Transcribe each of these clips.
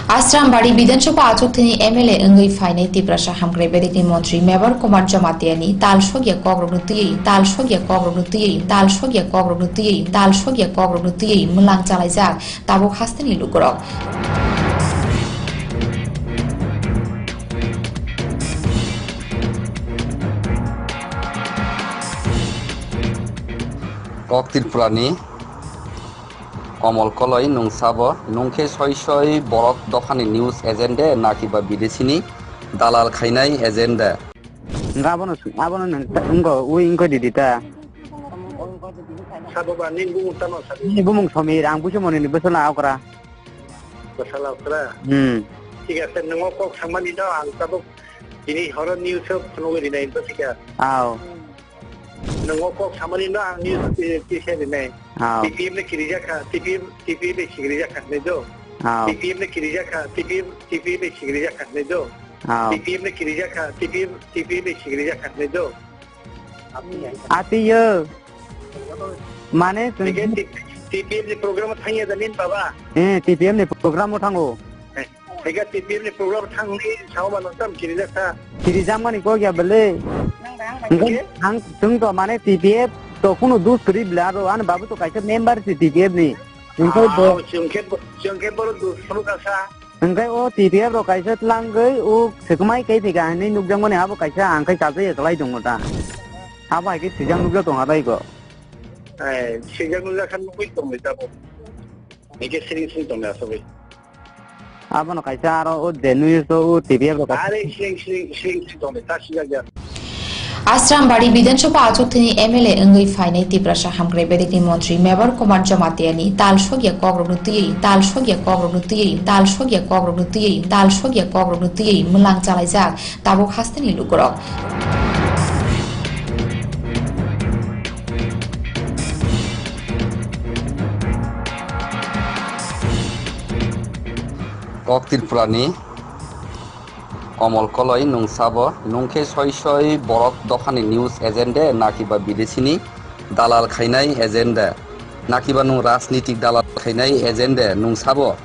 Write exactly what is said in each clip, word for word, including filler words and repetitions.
Asrambari Bidhan Sabha achukthani M L A wngwi phainai Tiprasa hamkrai bedekni montri Mebar Kumar Jamatia ni tal sokya kokrokno twiwi, tal sokya kokrokno twiwi, tal sokya kokrokno twiwi, tal sokya kokrokno twiwi mwlang chalaijak tabuk hasteni lukurok. Kok Tripura ni Komol Koloi nwng sabo, nwng khe soi soi borok dophani news agent de, nakiba bidesini dalal khainai agent de? Nga abono, abono nwng ta-, wngko, ui wngko didi ta. Sabo ba, nini bumung tamo sabo? Nini bumung Somir, ang busu monini bwsala okra. Bwsala okra? Hmm. Thik ase, nwng o kok samani no, ang tabuk tini horo news o phunugwi rinai, to thik ase. Aw. Nwng o kok samani no ang news, eh, kisa rinai. Aw. T P M le kirijak kha, T P M, T P M le kirijak kha, hinwi do. Aw. T P M le kirijak kha, T P M, T P M le kirijak kha, hinwi do. Aw. T P M le kirijak kha, T P M, T P M le kirijak kha, hinwi do. Ati yo. Mane chwng Ege T-, T P M ni program thangya da nin baba? Eh, T P M ni program o thango. Eh, ega T P M ni program thangni sao mano tam kirijak kha. Kirijak mani kok ya bele. Ege? Ang chwng to mane T P F to kunu dus kri bla ro an babu to kaisa member si T P F ni. Chwng to bo Ah, chwng khe bo, chwng khe boro dus sunu kasa. Hwnkhe o T P F rok kaisa tlangwi o swkmai khe thika hinwi nukjakmani abo kaisa ang khe chajai ya kwlai tongo ta. Abo hai khe swijak nukjak tongo bai go. Eh, swijak nukjak khe nukwi tongwi tabuk. Hwnkhe siring siring tongwi asogwi. Abono kaisa aro o je nui so o T P F rok kaisa. Are siring siring siring siring tongwi ta swijak ya. Asrambari Bidhan Sabha achukthani M L A wngwi phainai Tiprasa hamkrai bedekni montri Mebar Kumar Jamatia ni tal sokya kokrokno twiwi, tal sokya kokrokno twiwi, tal sokya kokrokno twiwi, tal sokya kokrokno twiwi mwlang chalaijak tabuk hasteni lukurok. Kok Tripura ni Komol Koloi nwng sabo, nwng khe soi soi borok dophani news agent de, nakiba bidesini dalal khainai agent de, nakiba nwng rajnitik dalal khainai agent de, nwng sabo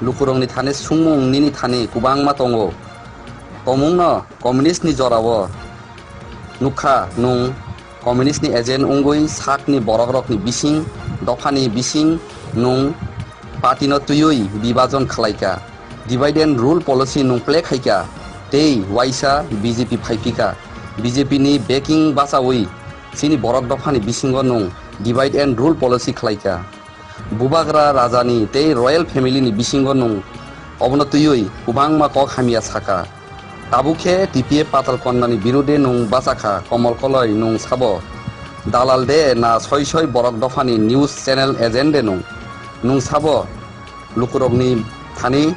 lukurokni thani sungmung nini thani kwbangma tongo. Tomungno communist ni jorao nukha nwng communist ni agent wngwi sakni borokrokni bising, dophani bising nwng party no twiwi bibajon khlaika. Divide and rule policy nwng play khaika tei waisa B J P phaiphika. B J P ni backing bachawi chini borok dophani bisingo nwng divide and rule policy khlaika. Bubagra rajani tei royal family ni bisingo nwng obono twiwi kwbangma kok hamya saka. Tabuk khe T P F Patal Kondani birude nwng bachakha, Komol Koloi nwng sabo dalal de na soi soi borok dophani news channel agent de nwng. Nwng sabo lukurokni thani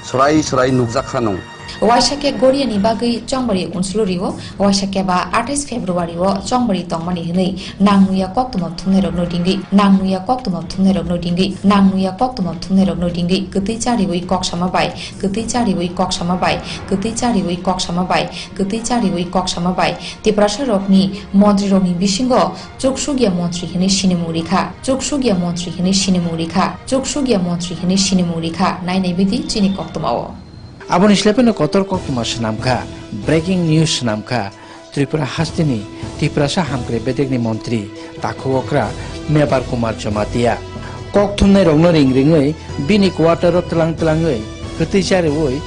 swrai swrai nukjakha nwng. Waisa khe Goriani bagwi chongbari unslo rio, waisa khe ba athais February o chongbari tongmani hwnwi nang nuya koktwma thumnairokno ringwi, nang nuya koktwma thumnairokno ringwi, nang nuya koktwma thumnairokno ringwi kwtwi chariwi kok sama bai, kwtwi chariwi kok sama bai, kwtwi chariwi kok sama bai, kwtwi chariwi kok sama bai Tiprasa rokni montri rokni bisingo chuksukya montri hwnwi sinimung rikha, chuksukya montri hwnwi sinimung rikha, chuksukya montri hwnwi sinimung rikha, nai nai bidi chini koktwmao. Aboni slepheno kotor koktwma swnamkha, breaking news swnamkha, Tripura hasteni Tiprasa hamkrai bedekni montri takhuk okra Mebar Kumar Jamatia. Kok thumnai rokno ring ringwi bini quarter o tlang tlangwi kwtwi chariwi,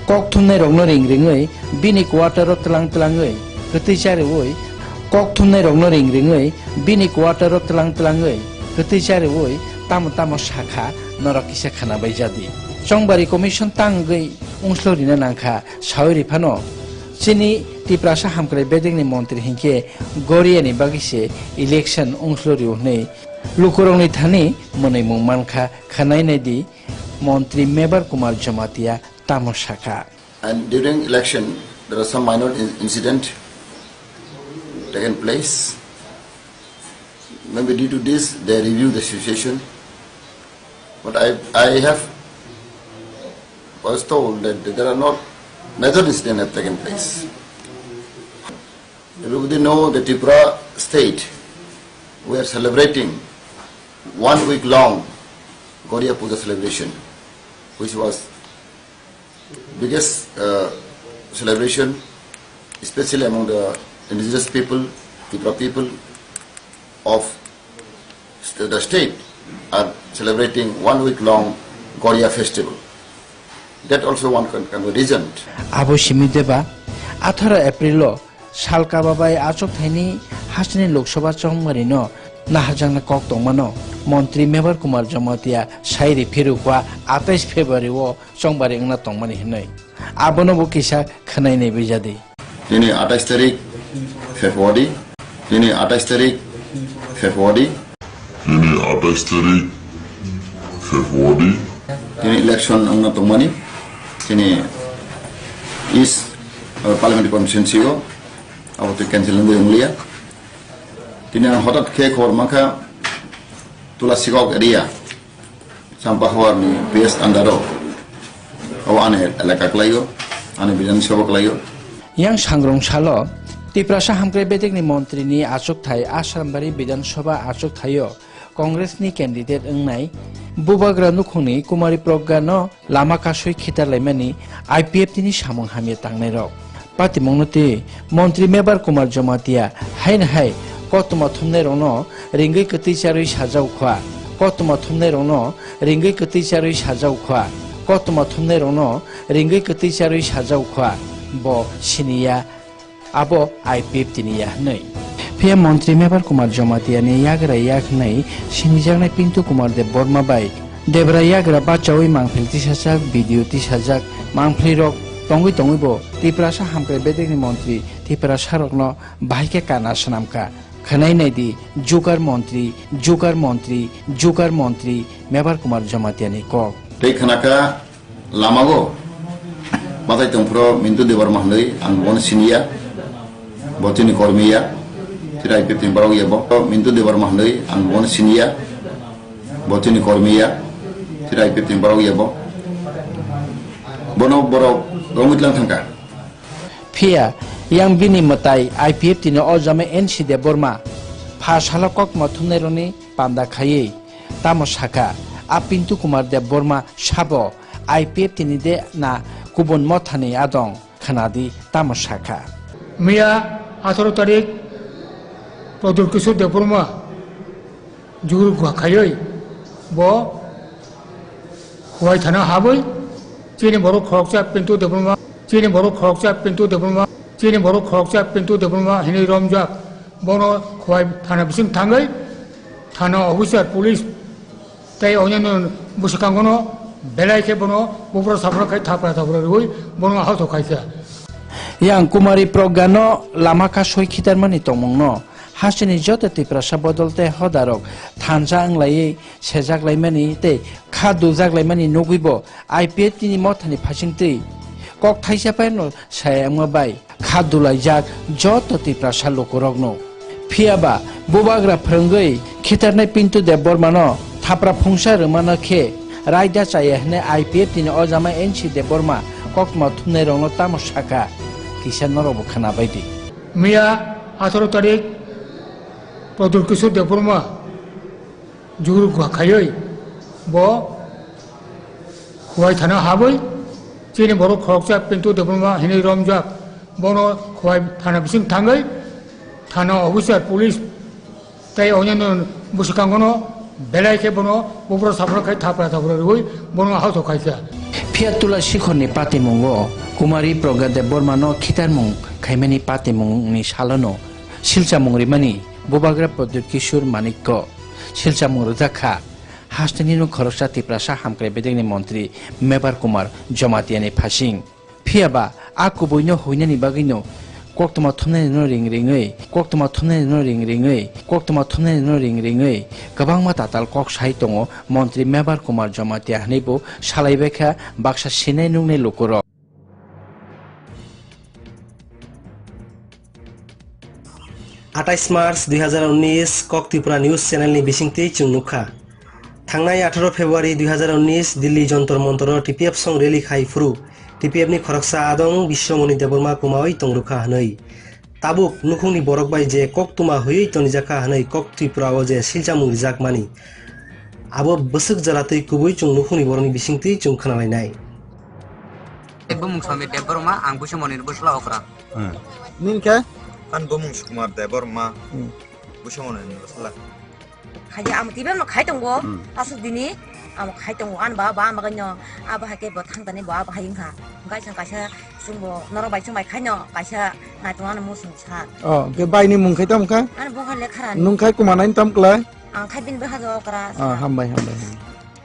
kok thumnai rokno ring ringwi bini quarter o tlang tlangwi kwtwi chariwi, kok thumnai rokno ring ringwi bini quarter o tlang tlangwi kwtwi chariwi tamo tamo sakha norok kisa khwnabai jadi. Chongbari commission tangwi unslo rina nangkha sawi riphano chini Tiprasa hamkrai bedekni montri hinkhe Goriani bagwi se election unslo rio hwnwi lukurokni thani mwnwimung mankha khwnai naidi montri Mebar Kumar Jamatia tamo sakha. And during election, there are some minor in-, incident taken place. Maybe due to this, they review the situation. But I, I have, was told that there are not major incidents have taken place. Everybody know the Tripura state, we are celebrating one week long Goria Puja celebration, which was Biggest uh, celebration, especially among the indigenous people, Tipra people of st- the state, are celebrating one week long Goria festival. That also one can, can be reasoned. Abo simi deba, atharo April o sal kaba bai achuk thaini hasteni Lok Sabha chongmari no naharjakna kok tongmano Montri Mebar Kumar Jamatia sai ri phirukha atais February o chongbari wngna tongmani hinwi. Abono bo kisa khwnai nai bai jadi. Tini atais tarik February, tini atais tarik February, Tini atais tarik February. Tini election wngna tongmani, tini East uh, Parliamentary Constituency o abo twi cancel wngwi wnglia. Tini ang hotat khe khobor mankha Tulasikok area. Champahawarni P S under o. Abo ani elaka kwlaio, ani Bidhan Sabha kwlaio. Yang sangrong salo, Tiprasa hamkrai bedekni montrini achukthai Asambari Bidhan Sabha achukthaio Congressni candidate wngnai Bubagra nukhungni Kumari Pragga no lama kasui khitarlaimani I P F T ni samung hamya tangnairok. Patimungno twi Montri Mebar Kumar Jamatia haino hai koktwma thumnairokno ringwi kwtwi charwi sajao kha, koktwma thumnairokno ringwi kwtwi charwi sajao kha, koktwma thumnairokno ringwi kwtwi charwi sajao kha, bo siniya abo I P F T ni ya hwnwi. Phiya Montri Mebar Kumar Jamatia ni yagra yak hwnwi sinijaknai Pintu Kumar Deb Borma bai Debra yagra bachaui mangphil tisajak, video tisajak, mangphilrok tongwi tongwi bo Tiprasa hamkrai bedekni montri Tiprasarokno bahai khe kana swnamkha. Khwnai naidi, Jukar montri, Jukar montri, Jukar montri Mebar Kumar Jamatia ni kok. Tei khwnakha lamago batai tongphro Mintu Debbarma hwnwi ang bono siniya. Bo chini kormi ya, chini I P F T ni borok ya bo. Mintu Debbarma hwnwi ang bono siniya. Bo chini kormi ya, chini I P F T ni borok ya bo. Bono borok romwi tlang thangkha. Phiya yang bini mwtai I P F T ni o jama N C Debbarma pha salo koktwma thumnairokni panda khaiwi tamo sakha, a Pintu Kumar Debbarma sabo I P F T ni de na kubun mothani adong? Khnadi tamo sakha. Miya atharo tarik Pradyot Kishore Debbarma juguruk khaiwi bo Khowai thana habwi chini borok khoroksa Pintu Debbarma, chini borok khoroksa Pintu Debbarma, chini borok khoroksa Pintu Debbarma hinwi romjak. Bono Khowai thana bising thangwi thana officer, police tei onyanno bwswkangono belai khe bono bubra sabra khai thapra thapra rwui bono ahok khai kha. Yang Kumari Pragga no lama kasui khitarmani tongmungno hasteni joto Tiprasa bodol tei hodarok thansa wnglaiwi sejak laimani tei kha dujak laimani nugwi bo I P F T ni mothani phasingtwi kok thaisa phano saya wngma bai kha dulaijak joto Tiprasa lukurokno. Phiyaba bubagra phwrwngwi khitarnai Pintu Debbarmano thapra phungsa rwmano khe raida chaya hwnwi I P F T ni o jama N C Debbarma koktwma thumnairokno tamo sakha, kisa norokbo khwnabaidi. Miya atharo tarik Pradyot Kishore Debbarma juguruk khaiwi bo Khowai thana habwi chini borok khoroksa Pintu Debbarma hinwi romjak. Bono Khowai thana bising thangwi thana officer, police tei onyanno bwswkangono belai khe bono bubra sabra khai thapra thapra rwui bono ahok khai kha. Phiya Tula Sikhorni patimungo Kumari Pragga Debbarmano khitarmung khaimani patimungni salono silchamung rimani bubagra Pradyot Kishore Manikko silchamung rwjak kha. Hasteni no khoroksa Tiprasa hamkrai bedekni montri Mebar Kumar Jamatiani phasing. Phiyaba a kubuino huinani bagwino koktwma thumnairokno ring ringwi, koktwma thumnairokno ring ringwi, koktwma thumnairokno ring ringwi kwbangma tatal kok sai tongo montri Mebar Kumar Jamatia hwnwi bo salaibaikha baksa sinai nuknai lukurok. Atais March dui hazar unnis, Kok Tripura News Channel ni bisingtwi chwng nukha. Thangnai atharo February dui hazar unnis, Delhi Jontor Montor o T P F song rally khai phuru T P F ni khoroksa adong Biswamoni Debbarma kwmawi tongrwkha hwnwi. Tabuk nukhungni borok bai je koktwma hwiwi tonijakha hwnwi Kok Tripura o je silchamung rijakmani, abo bwswk jora twi kubui chwng nukhungni borokni bisingtwi chwng khwnalainai. Bumung Samir Debbarma, ang Busamoni ni bwsla okra. Hmm. Nini khe? Ani bumung Sukumar Debbarma, hmm, Busamoni ni bwsla. Khaja amo tibe no khai tongo. Hmm. Asuk dini amo khai tongo. Ani ba, ba, amo khaino abo hai khe bo thang tani bo abo hai wngkha. Kaisa, kaisa chwngbo norok bai chwng bai khaino kaisa naitongo ano muchung sa. Oh, ke bai ni mung khai tam kha? Ani bo hai lekha rani. Nung khai kuma nai tam klai? Ang khai bini bwkha jo okra. Ah, hambai, hambai, hambai.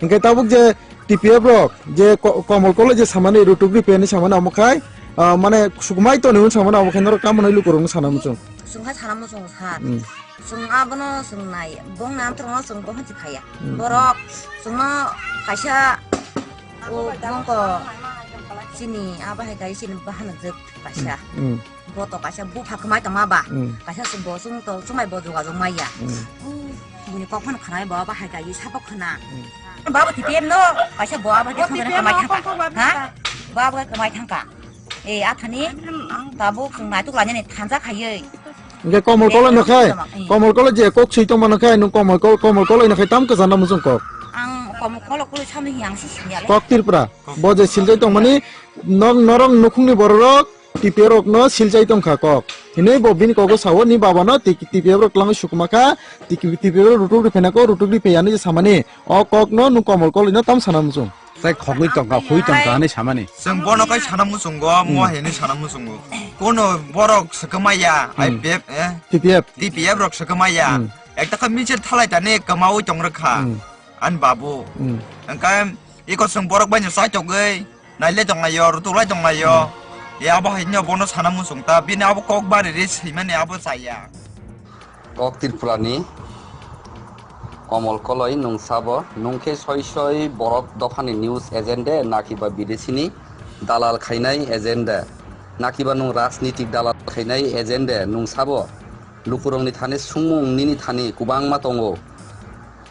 Hingke tabuk je T P F rok je ko-, Komol Koloi je samani rutuk ri peni samani omo khai, ah, mane sukmai toni hwn samani omo khai norok tamo nai lukurok no sana muchung. Sungha sana muchung sir. Hmm. Sung abono sung nai, bong nam trongo sung bohan si phaya. Hmm. Borok sungno kaisa o bongko chini abo hai kai chini bahana jek kaisa. Hmm. Hmm. Boto kaisa bupha kwmai tongma ba, hmm, kaisa se bo chwng to chumai bo jogajog maya. Hmm. Bini kok phano khwnai bo ba hai kai sabo khwna. Hmm. Babo T P F no kaisa bo abo hai khe kwmai thangka. Ha? Bo abo kwmai thangka. E athani tabuk chwng naituk lainani thanja khaiwi. Hingke Komol Koloi no khai, hmm, Komol Koloi je kok sui tongma no khai, nung Komol Kol-, Komol Koloi no khai tam kwchang na muchung kok. Ang Komol Koloi Koloi samni hiang si siya le. Kok Tripura, bo je siljai tongmani nok norok nukhungni bororok, T P F rokno silchai tongkha kok. Hinwi bo bini kogo sao ni babano T-, T P F rok twlangwi sukuma kha, T P F rok rutuk riphaina kok, rutuk riphaiyani je samani. O kokno nung Komol Koloino tam sana muchung. Tai khogwi tongkha, khogwi tongkha hinwi samani. Chwng bono kai sana muchungo, hmm, mo hinwi sana muchungo. Kono borok swkama ya, hmm, I P F, eh? T P F. T P F rok swkama ya. Hmm. Ekta kha michel thalai tani kwmaui tong rwkha. Hmm. Ani babu. Hmm. Hwnkhe iko chwng borok bai no chaitogwi. Nailai tonglaio, rutuklai tonglaio. Hmm. E abo haino bono sana muchung ta, bini abo kok bari ri swimani abo chaya. Kok Tripurani Komol Koloi nung sabo, nung khe soi soi borok dophani news agent de, nakiba bidesini dalal khainai agent de, nakiba nung rajnitik dalal khainai agent de, nung sabo lukurokni thani sungmung nini thani kwbangma tongo.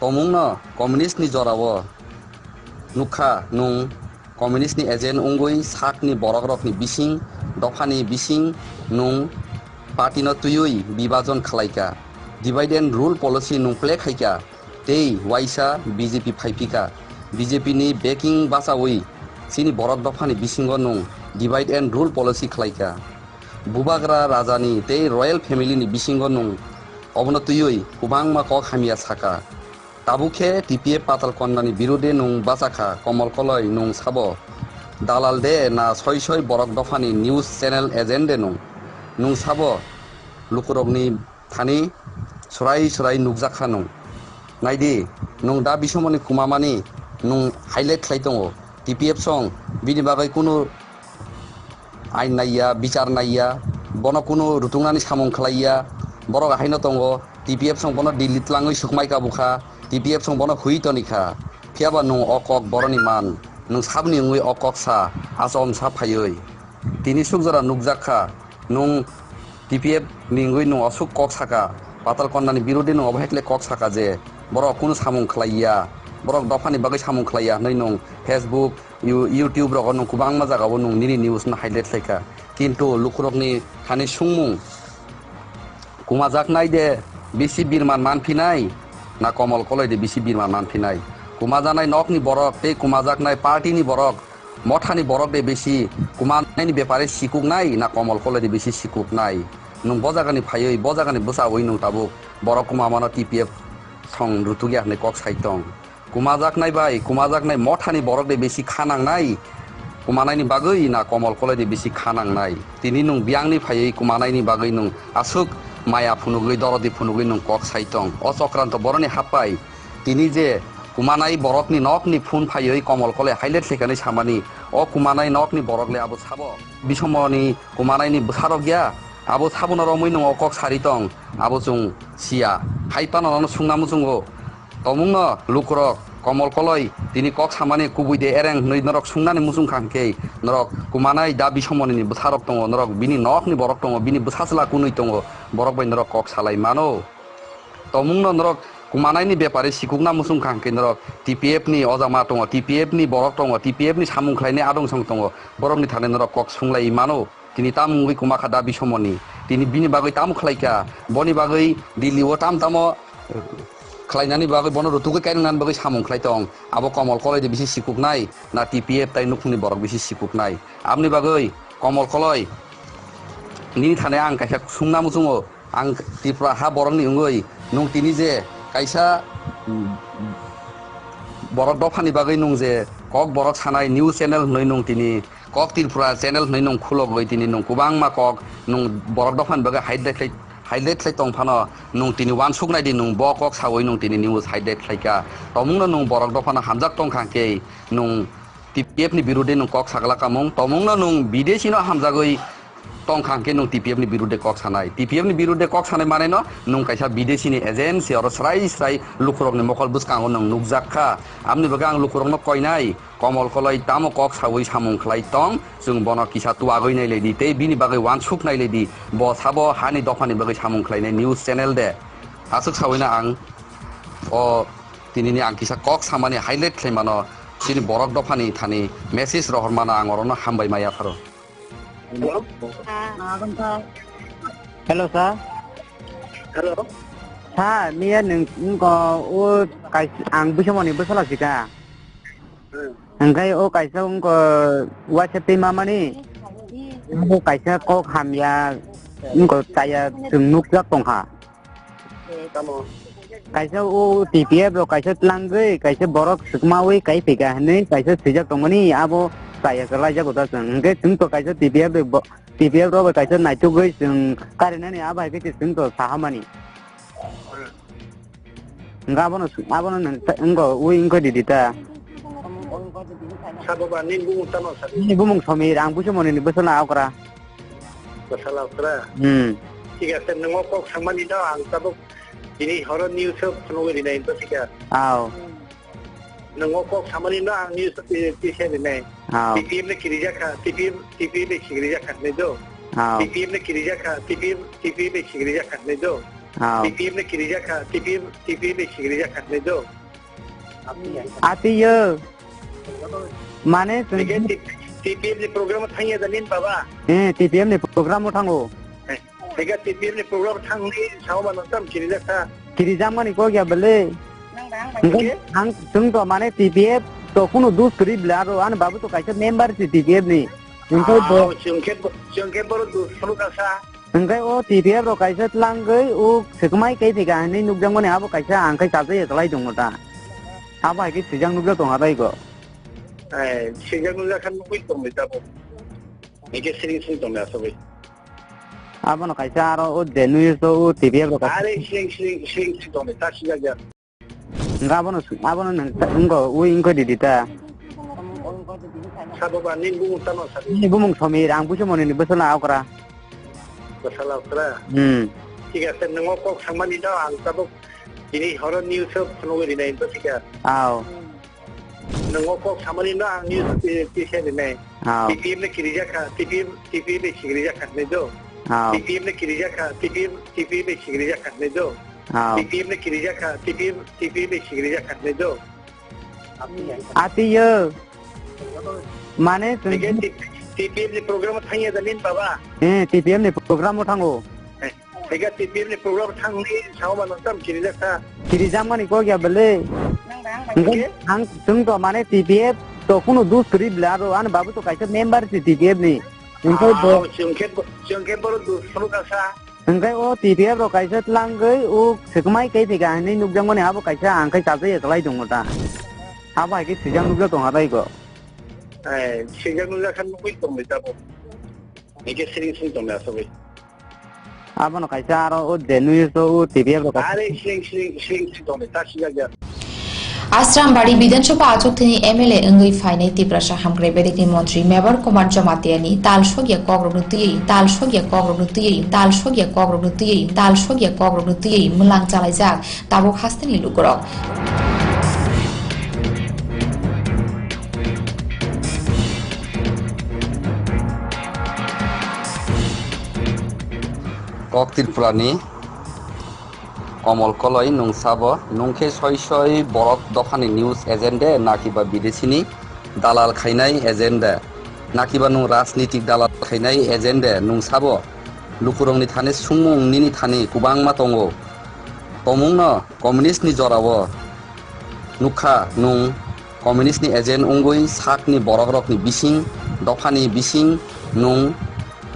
Tomungno communist ni jorao nukha nung. Communist ni agent wngwi sakni borokrokni bising, dophani bising nwng party no twiwi bibajon khlaika, divide and rule policy nwng play khaika, tei waisa B J P phaiphika. B J P ni backing bachawi chini borok dophani bisingo nwng divide and rule policy khlaika. Bubagra rajani tei royal family ni bisingo nwng obono twiwi kwbangma kok hamya saka. Tabuk khe T P F Patal Kondani birude nwng bachakha, Komol Koloi nwng sabo dalal de na soi soi borok dophani news channel agent de nwng? Nwng sabo lukurokni thani swrai swrai nukjakha nwng. Naidi, nwng da bisomoni kwmamani nwng highlight khlai tongo. T P F song bini bagwi kunu ain naiya, bichar naiya, bono kunu rutungnani samung khlaiya, borok haino tongo, T P F song bono Delhi twlangwi sukmai kabukha, T P F song bono hui tonikha. Phiyaba nwng o kok boroni man, nwng saboni wngwi o kok sa, achomsa phaiwi. Tini sukjora nukjakha, nwng T P F ni wngwi nwng aswk kok saka, Patal Kondani birude nwng obo hai kle kok saka je, borok kunu samung khlaiya, borok dophani bagwi samung khlaiya hwnwi nwng Facebook, You-, YouTube rogo nwng kwbangma jagao nwng nini news no highlight khlaikha. Kintu lukurokni thani sungmung, kumajaknai de bisi birman manphinai, na Komol Koloi de bisi birman manphinai? Kumajaknai nokni borok tei kumajaknai party ni borok, mothani borok de bisi kumanaini bepare sikuknai, na Komol Koloi de bisi sikuknai? Nwng bo jagani phaiwi, bo jagani bwchawi nwng tabuk borok kumamano T P F song rutukya hwnwi kok sai tong. Kumajaknai bai kumajaknai mothani borok de bisi kha nangnai, kumanaini bagwi na Komol Koloi de bisi kha nangnai? Tini nwng biyangni phaiwi kumanaini bagwi nwng aswk maya phunugwi, dorodi phunugwi nwng kok sai tong. O Chokranto boroni hapai tini je kumanai borokni nokni phone phaiwi Komol Koloi highlight khlaikani samani, o kumanai nokni borok le abo sabo? Bisomoni kumanaini bwsarok ya, abo sabono romwi nwng o kok sari tong, abo chwng siya. Hai phano nono sungna muchungo. Tomungno lukurok Komol Koloi tini kok samani kubui de ereng hwnwi norok sungnani muchung kha hwnkhe, norok kumanai da bisomoni ni bwsarok tongo, norok bini nokni borok tongo, bini bwsa chwla kunui tongo, borok bai norok kok salai mano. Tomungno norok kumanaini bepare sikukna muchung kha hwnkhe norok T P F ni ojama tongo, T P F ni borok tongo, T P F ni samung khlainai adong song tongo, borokni thani norok kok sunglai mano. Tini tamo wngwi kwma kha da bisomoni? Tini bini bagwi tamo khlai kha? Boni bagwi Delhi o tam tamo, eh, khlainani bagwi, bono rutugwi kainwngnani bagwi samung khlai tong. Abo Komol Koloi de bisi sikuknai, na T P F tai nukhungni borok bisi sikuknai? Aboni bagwi Komol Koloi, nini thani ang kaisa sungna muchungo, ang Tripura ha borokni wngwi nwng tini je kaisa, mm, borok dophani bagwi nwng je kok borok sanai news channel hwnwi nwng tini Kok Tripura channel hwnwi nwng khulogwi tini nwng kwbangma kok nwng borok dophani bagwi highlight khlai, highlight khlai tong phano nwng tini uansuk nai di, nwng bo kok sawi nwng tini news highlight khlai kha. Tomungno nwng borok dophano hamjak tong kha hwnkhe nwng T P F ni birude nwng kok saglak kamung, tomungno nwng bidesi no hamjagwi tong kha hwnkhe nwng T P F ni birude kok sanai. T P F ni birude kok sanai mane no nwng kaisa bidesi ni agent se, oro srai srai lukurok ni mokol bwskango nwng nukjak kha. Amni bagwi ang lukurok no koinai. Komol Koloi tamo kok sawi samung khlai tong, chwng bono kisa tuagwi nailai di tei bini bagwi uansuk nailai di, bo sabo hani dophani bagwi samung khlainai news channel de. Aswk sawi no ang o tinini ang kisa kok samani highlight khlai mano, chini borok dophani thani message rohor mano, ang orono hambai ma yapharo. Hello? Hello, sir. Hello? Sir, miya nwng, nwng ko o kais-, ang Busamoni bwsala sika. Hmm. Hwnkhe o kaisa wngkha WhatsApp twi mamani, abo kaisa kok hamya wngkha chaya chwng nukjak tongkha. Tamo? Kaisa o T P F rok kaisa tlangwi, kaisa borok swkmawi kai phika hwnwi kaisa swijak tongmani, abo chaya kwlaijak o ta chwng. Hwnkhe chwng to kaisa T P F rok bo, T P F rok bai kaisa naitugwi chwng karinani, abo hai khe chwng to sahamani. Hwnkhe abono, abono nwng ta-, wngkha, ui wngkha didi ta. Sabo ba, nini bumung tamo sadi? Nini bumung Somir, ang Busamoni ni bwsala okra. Bwsala okra? Hmm. Thik ase, nwng o kok samani no ang tabuk tini horo news o phunugwi rinai, bwsika? Aw. Nwng o kok samani no ang news o ti-, tisa rinai. Aw. T P F le kirijak kha, T P F, T P F le kirijak kha hinwi do. Aw. T P F le kirijak kha, T P F, T P F le kirijak kha hinwi do. Aw. T P F le kirijak kha, T P F, T P F le kirijak kha hinwi do. Atiyo. Mane chwng Eke T-, T P F ni program o thangya da nini baba? Eh, T P F ni program o thango. Eh, eke T P F ni program thangni sao mano tam kirijak kha. Kirijak mani kok ya bele. Eke? Ang, ang chwng to mane T P F to kunu dus kwrwi bwle aro ani babu to kaisa member si T P F ni. Hwnkhe bo Ah, chwng khe bo, chwng khe boro dus phano kasa. Hwnkhe o T P F rok kaisa tlangwi o swkmai kai thika hinwi nukjakmani abo kaisa ang khai chajak ya kwlai tongo ta. Abo hai khe swijak nukjak tongo abo ego. Eh, swijak nukjak khe nugwi tongwi tabuk. Hwnkhe siring siring tongwi asugwi. Abono kaisa aro o je nui so o T P F rok kaisa Are siring siring siring siring tongwi ta swijak ya. Hwnkhe abono, abono nwng ta-, wngkha, ui wngkha didi ta. Sabo ba, nini bumung tamo sadi? Nini bumung Somir, ang Busamoni ni bwsala okra. Bwsala okra? Hmm. Thik ase, nwng o kok samani no ang tabuk tini horo news o phunugwi rinai, bwsika? Aw. Nwng o kok samani no ang news ti-, tisa rinai. Aw. T P F le kirijak kha, T P F, T P F le kirijak kha hinwi do. Aw. T P F le kirijak kha, T P F, T P F le kirijak kha hinwi do. Aw. T P F le kirijak kha, T P F, T P F le kirijak kha hinwi do. Atiyo. Mane chwng Eke T-, T P F ni program o thangya da nini baba? Eh, T P F ni program o thango. Eh, eke T P F ni program thangni sao mano tam kirijak kha. Kirijak mani kok ya bele. Eke? Ang chwng to mane T P F to kunu dus kwrwi bwle aro ani babu to kaisa member si T P F ni. Hwnkhe bo Ah, chwng khe bo, chwng khe boro dus phano kasa. Hwnkhe o T P F rok kaisa tlangwi o swkmai kai thika hinwi nukjakmani abo kaisa ang khai chajak ya kwlai tongo ta. Abo hai khe swijak nukjak tong ha tei go. Eh, swijak nukjak khe nugwi tongwi tabuk. Hwnkhe siring siring tongwi asugwi. Abono kaisa aro o je nui so o T P F rok kaisa. Are siring siring siring siring tongwi ta swijak ya. Asrambari Bidhan Sabha achukthani M L A wngwi phainai Tiprasa hamkrai bedekni montri Mebar Kumar Jamatiani tal sokya kokrokno twiwi, tal sokya kokrokno twiwi, tal sokya kokrokno twiwi, tal sokya kokrokno twiwi mwlang chalaijak tabuk hasteni lukurok. Kok Tripurani Komol Koloi nwng sabo, nwng khe soi soi borok dophani news agent de, nakiba bidesini dalal khainai agent de, nakiba nwng rajnitik dalal khainai agent de, nwng sabo lukurokni thani sumung nini thani kwbangma tongo. Tomungno communist ni jorao nukha nwng communist ni agent wngwi sakni borok rokni bising dophani bising nwng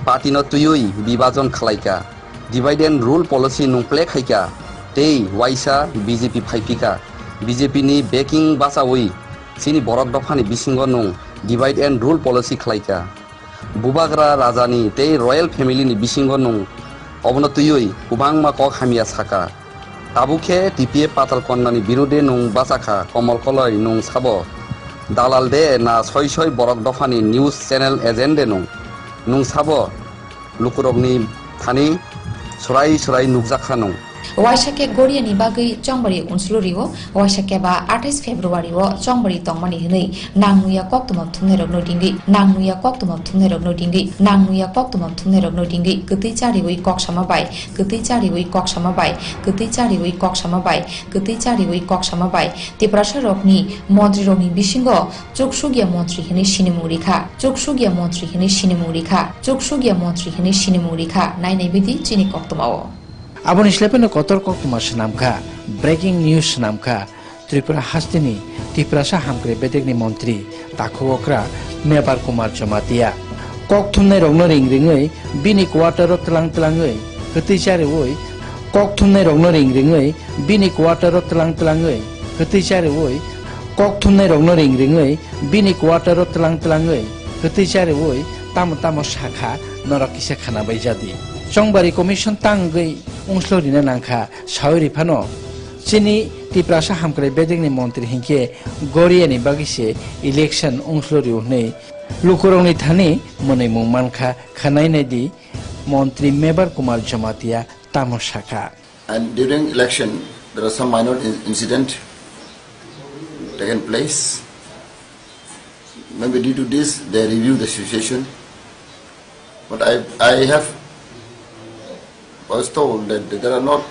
party no twiwi bibajon khlaika, divide and rule policy nwng play khaika tei waisa B J P phaiphika. B J P ni backing bachawi chini borok dophani bisingo nwng divide and rule policy khlaika. Bubagra rajani tei royal family ni bisingo nwng obono twiwi kwbangma kok hamya saka. Tabuk khe T P F Patal Konyani birude nwng bachakha Komol Koloi nwng sabo dalal de na soi soi borok dophani news channel agent de nwng? Nwng sabo lukurokni thani swrai swrai nukjakha nwng. Waisa khe Goriani bagwi chongbari unsulurio, waisa khe ba athais February o chongbari tongmani hwnwi nang nuya koktwma thumnairokno ringwi, nang nuya koktwma thumnairokno ringwi, nang nuya koktwma thumnairokno ringwi kwtwi chariwi kok sama bai, kwtwi chariwi kok sama bai, kwtwi chariwi kok sama bai, kwtwi chariwi kok sama bai Tiprasa rokni montri rokni bisingo Chuksukya montri hwnwi sinimung rikha, chuksukya montri hwnwi sinimung rikha, chuksukya montri hwnwi sinimung rikha, nai nai bidi chini koktwmao. Aboni slai phano kotor koktwma swnamkha, breaking news swnamkha, Tripura hasteni Tiprasa hamkrai bedekni montri takhuk okra Mebar Kumar Jamatia. Kok thumnai rokno ring ringwi bini quarter o tlang tlangwi kwtwi chariwi, kok thumnai rokno ring ringwi bini quarter o tlang tlangwi kwtwi chariwi, kok thumnai rokno ring ringwi bini quarter o tlang tlangwi kwtwi chariwi tamo tamo sakha norok kisa khana bai jadi. Chongbari commission tangwi unslo rina nangkha sawi ri phano chini Tiprasa hamkrai bedekni montri hinkhe Goriani bagwi se election unslo rio hwnwi lukurokni thani mwnwi mung mankha khwnai nai di montri Mebar Kumar Jamatia tamo sakha. And during election, there are some minor in- incident taken place. Maybe due to this, they review the situation. But I, I have, I was told that there are not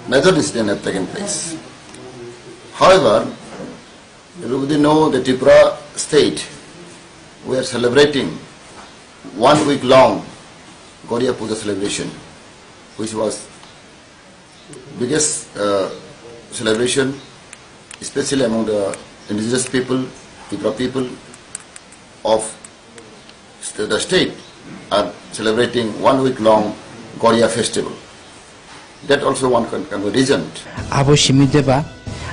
major incidents have taken place. However, everybody know the Tripura state, we are celebrating one week long Goria Puja celebration, which was biggest uh, celebration, especially among the indigenous people, Tripura people of st- the state, are celebrating one week long Goria festival. That also one can, can be reasoned. Abo simi deba,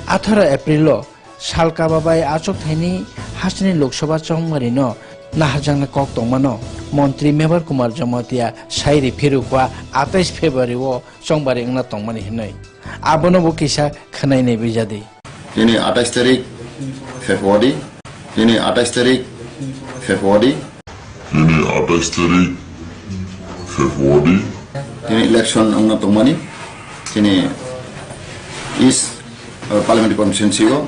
atharo April o Sal kaba bai achukthaini hasteni Lok Sabha chongmari no naharjakna kok tongmano Montri Mebar Kumar Jamatia sai ri phirukha atais February o chongbari wngna tongmani hinwi. Abono bo kisa khwnai nai bijadi. Tini atais tarik February, tini atais tarik February, Tini atais tarik February. Tini election wngna tongmani. Tini East, uh, Parliamentary Constituency o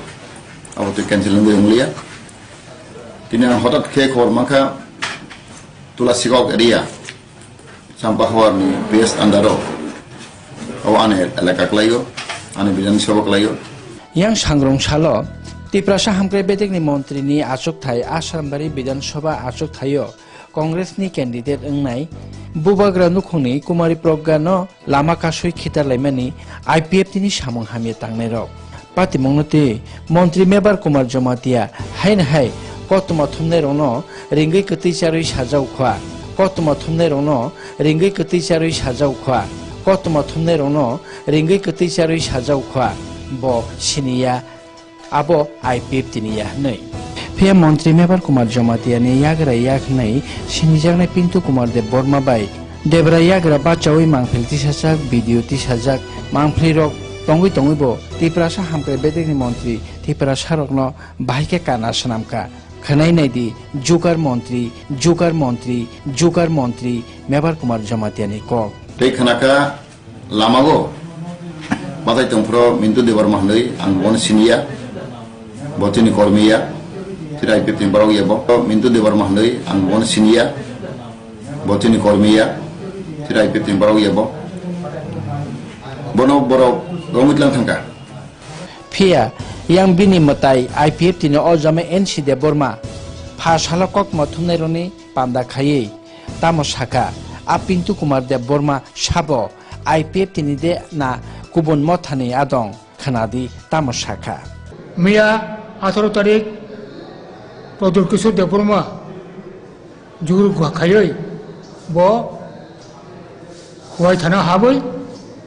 abo twi cancel wngwi wnglia. Tini ang hotat khe khobor mankha Tulasikok area, Champahawar ni P S under o. Abo ani elaka kwlaio, ani Bidhan Sabha kwlaio. Yang sangrong salo Tiprasa hamkrai bedekni montri ni achukthai Asambari Bidhan Sabha achukthai o Congress ni candidate wngnai Bubagra nukhungni Kumari Pragga no lama kasui khitar laimani I P F T ni samung hamya tangnai rok. Patimungno twi Montri Mebar Kumar Jamatia haino hai koktwma thumnai rokno ringwi kwtwi charwi sajao kha. Koktwma thumnai rokno ringwi kwtwi charwi sajao kha. Koktwma thumnai rokno ringwi kwtwi charwi sajao kha. Bo siniya. Abo I P F T ni ya hwnwi. Phiya Montri Mebar Kumar Jamatia ni yagra yak hwnwi sinijaknai Pintu Kumar Deb Borma bai Debra yagra bachaui mangphil tisajak, B D O tisajak, mangphli rok tongwi tongwi bo Tiprasa hamkrai bedekni montri Tiprasa rokno bahai khe kana swnamkha. Khwnai nai di, jukar montri, jukar montri, jukar montri Mebar Kumar Jamatia ni kok. Tei khwnakha Lamago bathai tongphuru Mintu Debbarma hwnwi ang bono siniya, bo chini kormiya, chini I P F T ni borok ya bo. Mintu Debbarma hwnwi ang bono siniya, bo chini kormiya, chini I P F T ni borok ya bo. Bono borok romwi tlang thangkha. Phiya yang bini mwtai I P F T ni o jame N C Debbarma pha salo koktwma thumnairokni panda khaiwi tamo sakha, a Pintu Kumar Debbarma sabo I P F T ni de na Kubun mothani adong khwnadi tamo sakha. Miya atharo tarik Pradyot Kishore Debbarma juguruk gua khaiwi bo Khowai thana habwi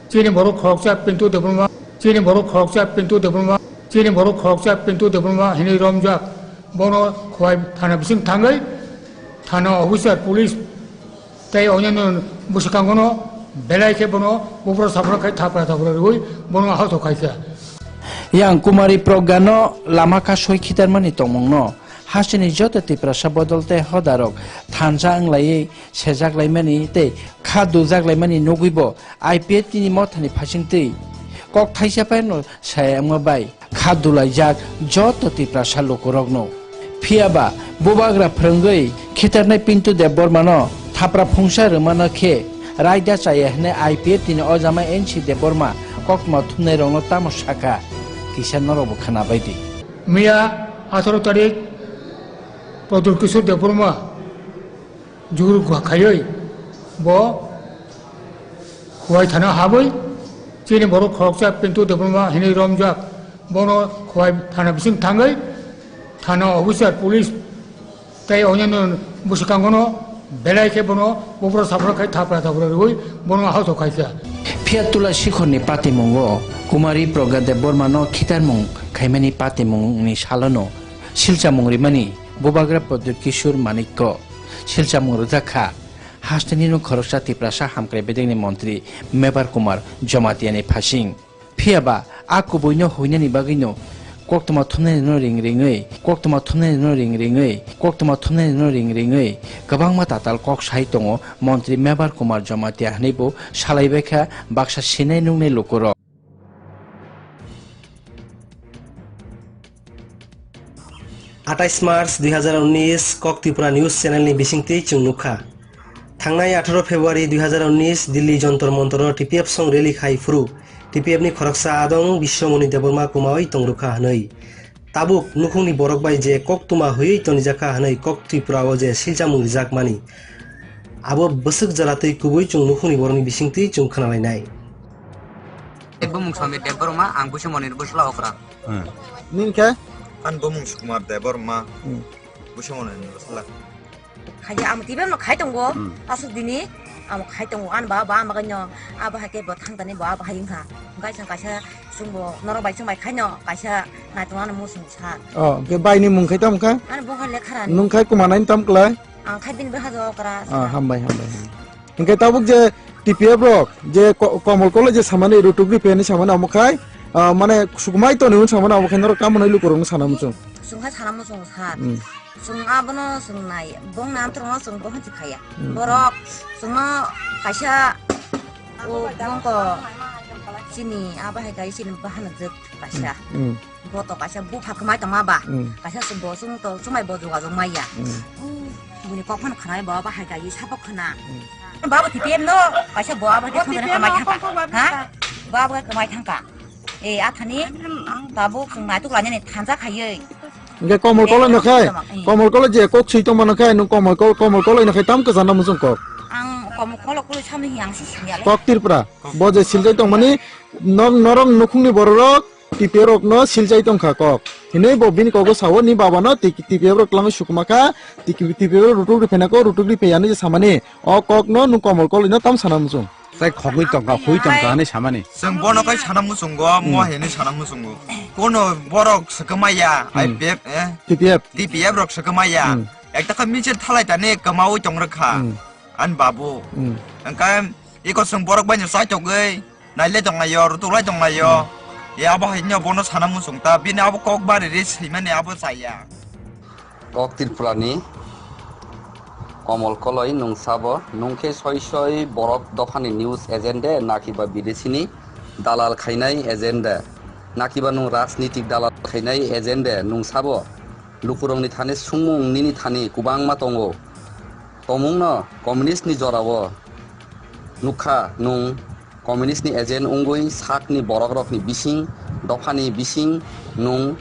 chini borok khoroksa Pintu Debbarma, chini borok khoroksa Pintu Debbarma, chini borok khoroksa Pintu Debbarma hinwi romjak. Bono Khowai thana bising thangwi thana officer, police tei onyanno bwskangono belai khe bono bubra sabra khai thapra thapra rwui bono ahato khaikha. Yang Kumari Progga no lama kasoi khitarmani tongmungno hasteni joto Tiprasa bodol tei hodarok thansa wnglaiwi sejaklaimani tei kha dujaklaimani nugwibo I P F T ni mothani phaisingtwi kok thaisa phano saya wngma bai kha dulaijak joto Tiprasa lukurokno. Phiyaba bubagra phwrwngwi khitarnai Pintu Debbarmano thapra phungsa rwmano khe raida chaya hwnwi I P F T ni ojama N C Debbarma koktwma thumnairokno tamo sakha kisa norokbo khwnabaidi. Miya atharo tarik Pradyot Kishore Debbarma juguruk gua khaiwi bo Khowai thana habwi chini borok khoroksa Pintu Debbarma hinwi romjak. Bono Khowai thana bising thangwi thana officer, police tei onyanno bwskangono belai khe bono bubra sabra khai thapra thapra rwui bono ahato khaikha. Phiya Tula Sikhorni patimungo Kumari Progga Debbarmano khitarmung khaimani patimungni salono silchamung rimani bubagra Pradyot Kishore Manikko silchamung rwjak kha. Hasteni no khoroksa Tiprasa hamkrai bedekni montri Mebar Kumar Jomatiani phasing. Phiyaba a kubuino huinani bagwino koktwma thumnairokno ring ringwi, koktwma thumnairokno ring ringwi, koktwma thumnairokno ring ringwi kwbangma tatal kok sai tongo montri Mebar Kumar Jomatia hwnwi bo salaibaikha baksa sinai nuknai lukurok. Atais March dui hazar unis, Kok Tripura News Channel ni bisingtwi chwng nukha. Thangnai atharo February dui hazar unis, Delhi Jontor Montor o T P F song rally khai phuru T P F ni khoroksa adong Biswamoni Debbarma kumawi tongrwkha hwnwi. Tabuk nukhungni borok bai je koktwma hwiwi tonijakha hwnwi Kok Tripura o je silchamung rijakmani, abo bwswk jora twi kubui chwng nukhungni borokni bisingtwi chwng khwnalainai. Bumung Somir Debbarma, ang Busumonir bwsla okra. Hmm. Nini khe? Ani bumung Sukumar Debbarma, hmm, Busumonir bwsla. Khaija amo T V no khai tongo, hmm, aswk dini amo khai tongo, ani ba, ba ama kaino, abo hai khe bo thang tani bo abo hai wngkha. Kaisa, kaisa chwngbo norok bai chwng bai khaino, kaisa naitok ano muchung sa. Oh, khe bai ni mung khai tamo kha? Ani bo kha lekha rani. Nung khai kuma nai tam klai? Ang khai bini bwkha jo okra. Ah, hambai, hambai, hambai. Hingke tabuk je T P F rok je ko-, Komol Koloi je samani rutuk ri peni samani amo khai, ah, mane sukmai toni un samani amo khai norok tamo nai lukurok no sana muchung. Sungha sana muchung sar. Hmm. Sung abono sung nai, bong na antro no sung bohan si khaya. Hmm. Borok sung no kaisa o bong ko chini abo hai kai chini bahana jek kaisa. Hmm. Boto kaisa bupha kwmai tongma ba, hmm, kaisa se bo chwng to chumai bo jogajog maya. Hmm. Bini kok phano khwnai bo bahai kai sabo khwna. Hmm. Babo T P F no kaisa bo abo hai thangna kwmai thangka. Ha? Bo abo kwmai thangka. E athani tabuk chwng naituk lainani thansa khaiwi. Hingke Komol Koloi no khai, eh, Komol Koloi je kok sui tongma no khai, nung Komol Kol-, Komol Koloi no khai tam kwchang na muchung kok. Ang Komol Koloi Koloi samni hi ang si singya le. Kok Tripura, bo je siljai tongmani nok norok nukhungni bororok T P F rokno silchai tongkha kok. Hinwi bo bini kogo sao ni babano T-, T P F rok twlangwi sukuma kha, T P F rok rutuk riphaina kok, rutuk riphaiyani je samani. O kokno nwng Komol Koloino tam sana muchung. Tai khogwi tongkha, hui tongkha hinwi samani. Chwng bono kai sana muchungo, hmm, mo hinwi sana muchungo. Kono borok swkama ya, hmm, I P F, eh? T P F. T P F rok swkama ya. Hmm. Ekta kha michil thalai tani kwmaui tong rwkha. Hmm. Ani babu. Hmm. Hwnkhe iko chwng borok baino chaitogwi nailai tonglaio, rutuklai tonglaio. Hmm. E abo haino bono sana muchung ta, bini abo kok bari ri swimani abo chaya. Kok Tripurani Komol Koloi nwng sabo, nwng khe soi soi borok dophani news agent de, nakiba bidesini dalal khainai agent de, nakiba nwng rajnitik dalal khainai agent de, nwng sabo lukurokni thani sungmung nini thani kwbangma tongo. Tomungno communist ni jorao nukha nwng. Communist ni agent wngwi sakni borokrokni bising, dophani bising nwng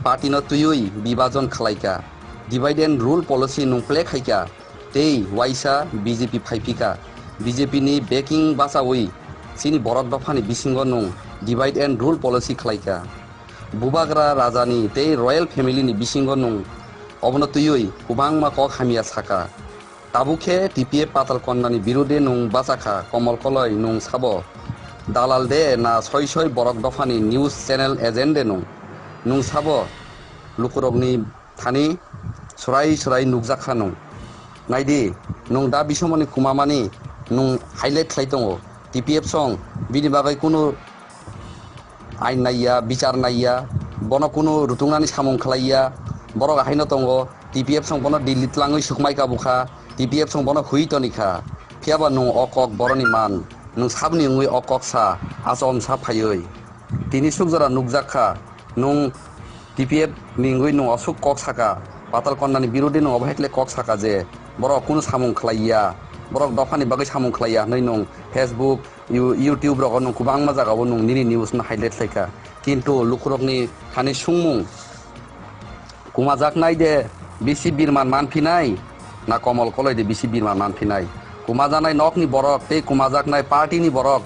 party no twiwi bibajon khlaikha, divide and rule policy nwng play khaikha, tei waisa B J P phaiphikha. B J P ni backing bachawi chini borok dophani bisingo nwng divide and rule policy khlaikha. Bubagra rajani tei royal family ni bisingo nwng obono twiwi kwbangma kok hamya sakha. Tabuk khe T P F Patal Konyani birude nwng bachakha, Komol Koloi nwng sabo dalal de na soi soi borok dophani news channel agent de nwng? Nwng sabo lukurokni thani swrai swrai nukjakha nwng. Naidi, nwng da bisomoni kwmamani nwng highlight khlai tongo. T P F song bini bagwi kunu ain naiya, bichar naiya, bono kunu rutungnani samung khlaiya, borok ahaino tongo, T P F song bono Delhi tlangwi sukmai kabukha, T P F song bono hui tonikha. Phiyaba nwng o kok boroni man, nwng sabni wngwi o kok sa, achomsa phaiwi. Tini sukjora nukjakha, nwng T P F ni wngwi nwng aswk kok saka, Patal Konyani birude nwng obo hai khe kok saka je borok kunu samung khlaiya, borok dophani bagwi samung khlaiya hwnwi nwng Facebook, You-, YouTube rogo nwng kwbangma jagao nwng nini news no highlight khlaikha. Kintu lukurokni thani sungmung, kumajaknai de bisi birman manphinai na Komol Koloi de bisi birman manphinai? Kumajaknai nokni borok tei kumajaknai party ni borok,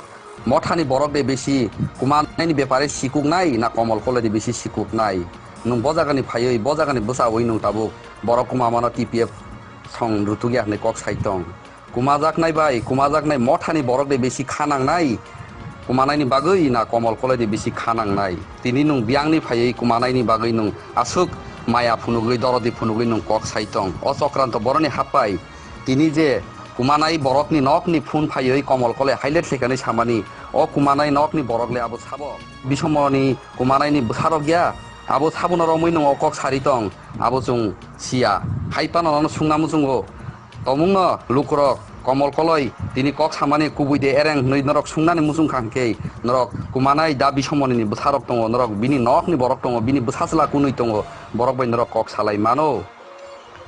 mothani borok de bisi kumanaini bepare sikuknai na Komol Koloi de bisi sikuknai? Nwng bo jagani phaiwi, bo jagani bwchawi nwng tabuk borok kumamano T P F song rutukya hwnwi kok sai tong. Kumajaknai bai kumajaknai mothani borok de bisi kha nangnai, kumanaini bagwi na Komol Koloi de bisi kha nangnai? Tini nwng biyangni phaiwi kumanaini bagwi nwng aswk maya phunugwi, dorodi phunugwi nwng kok sai tong. O Chokranto boroni happai tini je kumanai borokni nokni phone phaiwi Komol Koloi highlight khlaikani samani, o kumanai nokni borok le abo sabo? Bisomoni kumanaini bwsarok ya, abo sabono romwi nwng o kok sari tong, abo chwng siya. Hai phano nono sungna muchungo. Tomungno lukurok Komol Koloi tini kok samani kubui de ereng hwnwi norok sungnani muchung kha hwnkhe, norok kumanai da bisomoni ni bwsarok tongo, norok bini nokni borok tongo, bini bwsa chwla kunui tongo, borok bai norok kok salai mano.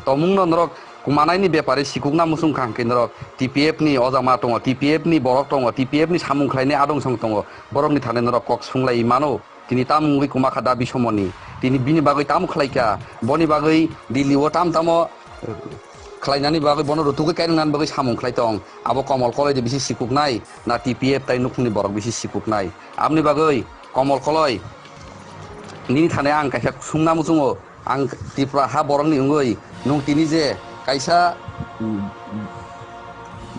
Tomungno norok kumanaini bepari sikukna muchung kha hwnkhe norok T P F ni ojama tongo, T P F ni borok tongo, T P F ni samung khlainai adong song tongo, borokni thani norok kok sunglai mano. Tini tamo wngwi kwma kha da bisomoni? Tini bini bagwi tamo khlai kha? Boni bagwi Delhi o tam tamo, eh, khlainani bagwi, bono rutugwi kairangnani bagwi samung khlai tong. Abo Komol Koloi de bisi sikuknai na T P F tai nukhungni borok bisi sikuknai? Aboni bagwi Komol Koloi, nini thani ang kaisa sungna muchungo. Ang Tripura ha borokni wngwi nwng tini je kaisa, mm,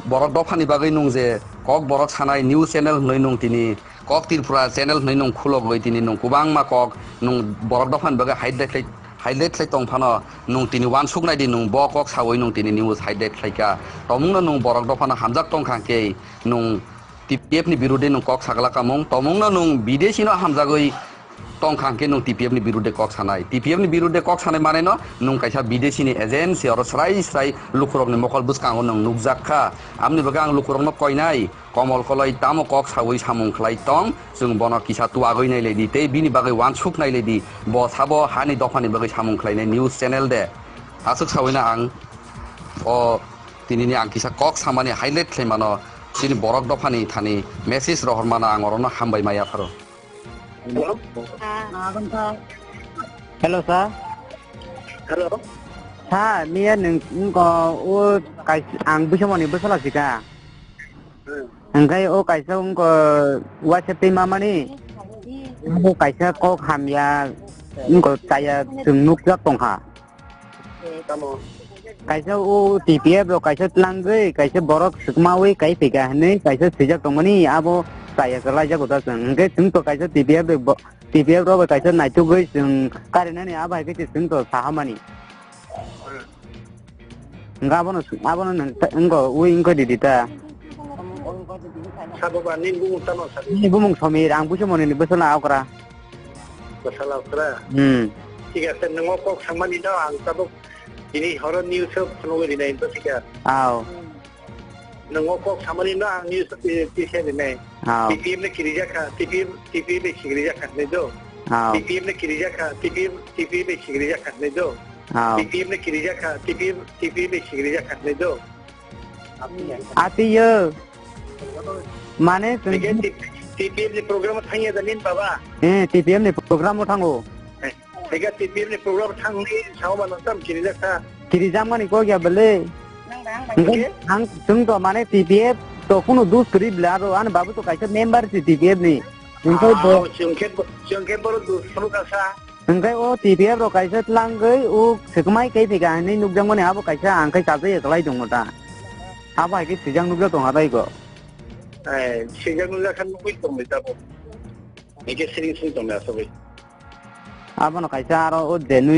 borok dophani bagwi nwng je kok borok sanai news channel hwnwi nwng tini Kok Tripura channel hwnwi nwng khulogwi tini nwng kwbangma kok nwng borok dophani bagwi highlight khlai, highlight khlai tong phano nwng tini uansuk nai di, nwng bo kok sawi nwng tini news highlight khlai kha. Tomungno nwng borok dophano hamjak tong kha hwnkhe nwng T P F ni birude nwng kok sagla kamung, tomungno nwng bidesi no hamjagwi tong kha hwnkhe nwng T P F ni birude kok sanai. T P F ni birude kok sanai mane no nwng kaisa bidesi ni agency oro srai srai lukurok ni mokol bwskango nwng nukjak kha. Amni bagwi ang lukurok no koinai, Komol Koloi tamo kok sawi samung khlai tong, chwng bono kisa tuagwi nai lai di tei bini bagwi uansuk nai lai di. Bo sabo hani dophani bagwi samung khlainai news channel de. Aswk sawi no ang o tini ni ang kisa kok samani highlight khlai mano, chini borok dophani thani message rohor mano, ang oro no hambai maya pharo. Hello. Hello, sir. Hello. Sir, miya nwng, nwng ko o kais-, ang Bisomoni bwsala sika. Hmm. Hwnkhe o kaisa wng ko WhatsApp tei mamani. Abo kaisa kok hamya wng ko chaya chwng nukjak tongkha. Tamo? Kaisa o T P F rok kaisa tlangwi, kaisa borok swkmawi kai phaikha hwnwi kaisa swijak tongmani, abo chaya kwlaijak o ta chwng. Hwnkhe chwng to kaisa T P F rok bo, T P F rok bai kaisa naitugwi chwng karinani abo hai khe chwng to sahamani. Hwnkhe abono, abono nwng ta, wngko, ui wngko didi ta. Sabo ba, nini bumung tamo sabi? Nini bumung Somir, ang Busomonini bwsala okra. Bwsala okra? Hmm. Thik ase, nwng o kok samani no ang tabuk tini horo news o phunugwi rinai to thik ase. Aw. Nwng o kok samani no ang news o pi-, pisa rinai. Aw. T P F le kirijak kha, T P F, T P F le kirijak kha, ne do? Aw. T P F le kirijak kha, T P F, T P F le kirijak kha, ne do? Aw. T P F le kirijak kha, T P F, T P F le kirijak kha, ne do? Atiyo. Mane chwng Ege T-, T P F ni program o thangya da nin baba? Eh, T P F ni program o thango. Eh, ega T P F ni program thangni sao mano tam kirijak kha. Kirijak mani ko ya bele. Ege? Ang chwng to mane T P F To kuno dus kwrwi bla aro ani babu to kaisa member si T P F ni. Hingke bo Ah, chwng khe bo, chwng khe borok dus phuru kasa. Hingke o T P F rok kaisa tlangwi o swkmai kai thika hinwi nukjakmani abo kaisa ang khe chajai kwlai tongo ta. Abo hai khe sijak nukjak tong ha tei go. Eh, sijak nukjak khe nugwi tongwi tabo. Hingke siring sing tongwi asogwi. Abono kaisa aro o je nui